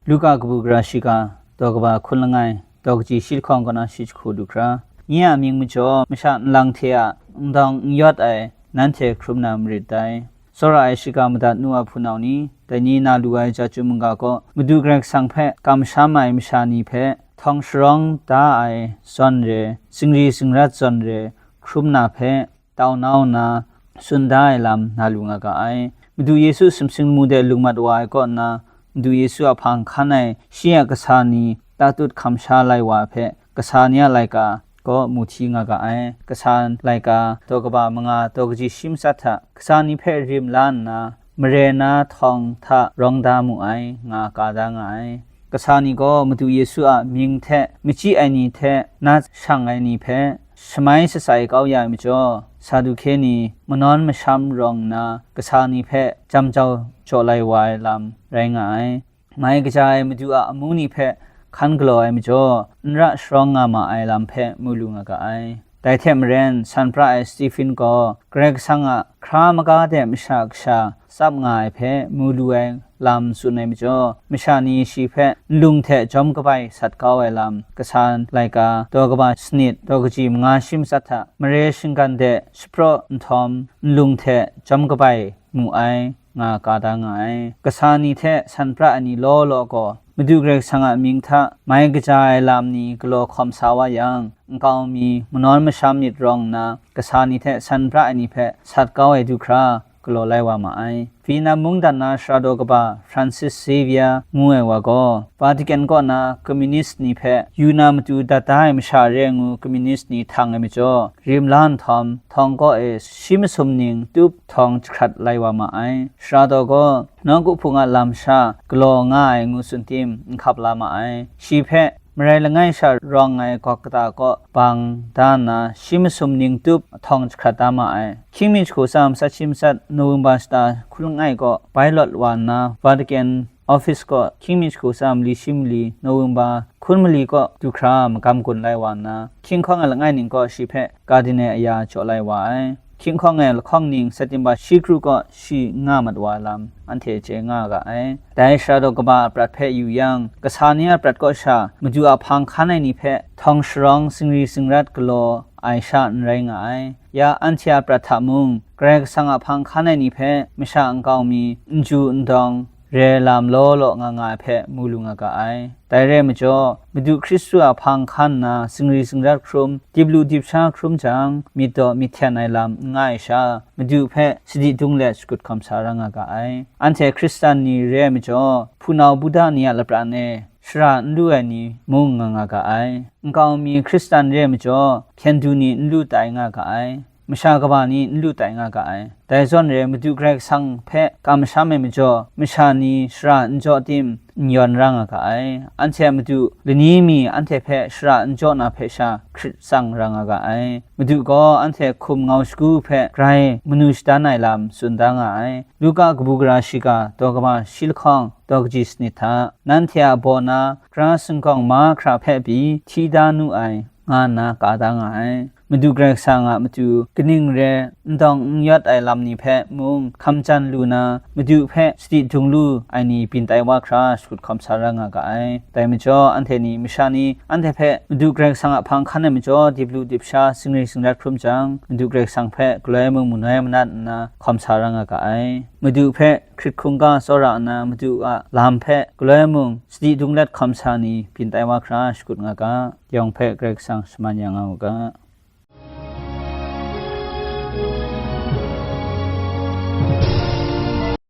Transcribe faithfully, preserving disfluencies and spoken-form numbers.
Luka kabu gara shiga, daw kaba hkun langai, daw kaji shi lahkawng kaw na shi jahku du hkra, nye a mying majaw masha nlang hte a ndawng n yawt ai nanhte hkrum na marit dai. Tsawra ai shiga madat nu a hpunau ni, dai ni na lu ai chyeju mungga kaw, Madu Karai Kasang hpe kamsham ai masha ni hpe htawng sharawng da ai zawn re, zingri zingrat zawn re, hkrum na hpe, tau nau nna, tsun da ai lam na lu nga ga ai. Madu Yesu sumsing lamu de lung mat wa ai kaw nna, Madu Yesu a hpang hkan ai shi a kasa ni tatut hkam sha lai wa hpe, kasa ni a laika gaw mu hti nga ga ai. Kasa laika daw kaba manga daw kaji shi matsat hta, kasa ni hpe rim la nna, mare na htawng hta rawng da mu ai, nga ka da nga ai. Kasa ni gaw Madu Yesu a mying hte machyi ai ni hte nat shang ai ni hpe shamai shatsai kau ya ai majaw, Saduke ni manawn masham rawng nna, kasa ni hpe jam jau jaw lai wa ai lam rai nga ai. Mai kaja ai Madu a amu ni hpe hkan galaw ai majaw, n ra sharawng nga ma ai lam hpe mu lu nga ga ai. Dai hte maren, san pra ai Stephen gaw Karai Kasang a hkra maga de masha kasha tsap nga ai hpe mu lu ai lam tsun ai majaw, masha ni shi hpe nlung hte jawm kabai sat kau ai lam, kasa laika daw kaba sanit daw kaji manga shi matsat hta, mare shinggan de shapraw nhtawm, nlung hte jawm kabai mu ai, nga ka da nga ai. Kasa ni hte san pra ai ni law law gaw, Madu Karai Kasang a mying hta mai kaja ai lam ni galaw hkawm sa wa yang, nkau mi manawn masham myit rawng nna, kasa ni hte san pra ai ni hpe sat kau ai du hkra, galaw lai wa ma ai. Vietnam mungdan na sara daw kaba Francis Xavier ngu ai wa gaw, Vatican kaw na communist ni hpe yu na matu dat da ai masha re ai ngu communist ni htang ai majaw, rim la nhtawm, htawng kaw e shi masum ning tup htawng jahkrat lai wa ma ai. Sara daw gaw, nawku hpung a lam sha galaw nga ai ngu tsun tim, n hkap la ma ai. Shi hpe marai langai sha rawng ai gawk kata kaw bang da nna, shi masum ning tup htawng jahkrat da ma ai. Hkying mi jahku tsam, sat shi matsat, November shata hkun langai kaw bai lawt wa nna, Vatican office kaw hkying mi jahku tsam, li shi mali, November hkun mali kaw du hkra magam gun lai wa nna, hkying hkawng ai langai ning kaw shi hpe Cardinal aya jaw lai wa ai. Hkying hkawng ai lahkawng ning September shi kru kaw shi n nga mat wa ai lam anhte chye nga ga ai. Dai sara daw kaba a prat hpe yu yang, kasa ni a prat kaw sha Madu a hpang hkan ai ni hpe htawng sharawng zingri zingrat galaw ai sha n rai nga ai. Ya anhte a prat hta mung, Karai Kasang a hpang hkan ai ni hpe masha nkau mi, n ju n dawng, re lam law law nga nga ai hpe mu lu nga ga ai. Dai re ai majaw, Madu Hkristu a hpang hkan nna zingri zingrat hkrum, dip lu dip sha hkrum jang, myit daw myit hten ai lam n nga ai sha, Madu hpe sadi dung let shakut hkawm sa ra nga ga ai. Anhte Hkristan ni re ai majaw, hpunau Buddha ni a lapran e shara n lu ai ni mung nga nga ga ai. Nkau mi Hkristan re ai majaw, hpyen du ni n lu tai nga ga ai. Masha kaba ni n lu tai nga ga ai. Dai zawn re, Madu Karai Kasang hpe kamsham ai majaw, masha ni shara n jaw tim, n yawn ra nga ga ai. Anhte a matu lani mi anhte hpe shara n jaw na hpe sha hkrit tsang ra nga ga ai. Madu gaw anhte hkum ngau shagu hpe grai manu shadan ai lam tsun da nga ai. Luka kabu gara shiga, daw kaba shi lahkawng, daw kaji sanit hta, nanhte a baw na, Tara singkawng mahkra hpe pyi hti da nu ai, nga nna ka da nga ai. Madu Karai Kasang a matu kaning re n dawng n yawt ai lam ni hpe mung hkam jan lu na, Madu hpe sadi dung lu ai ni byin tai wa hkra shakut hkawm sa ra nga ga ai. Dai majaw, anhte ni masha ni anhte hpe Madu Karai Kasang a hpang hkan ai majaw, dip lu dip sha, zingri zingrat hkrum jang, Madu Karai Kasang hpe galoi mung manoi manat nna hkawm sa ra nga ga ai. Madu hpe hkrit hkungga tsawra nna, Madu a lam hpe galoi mung sadi dung let hkawm sa ni byin tai wa hkra shakut nga ga, yawng hpe Karai Kasang shaman ya nga u ga.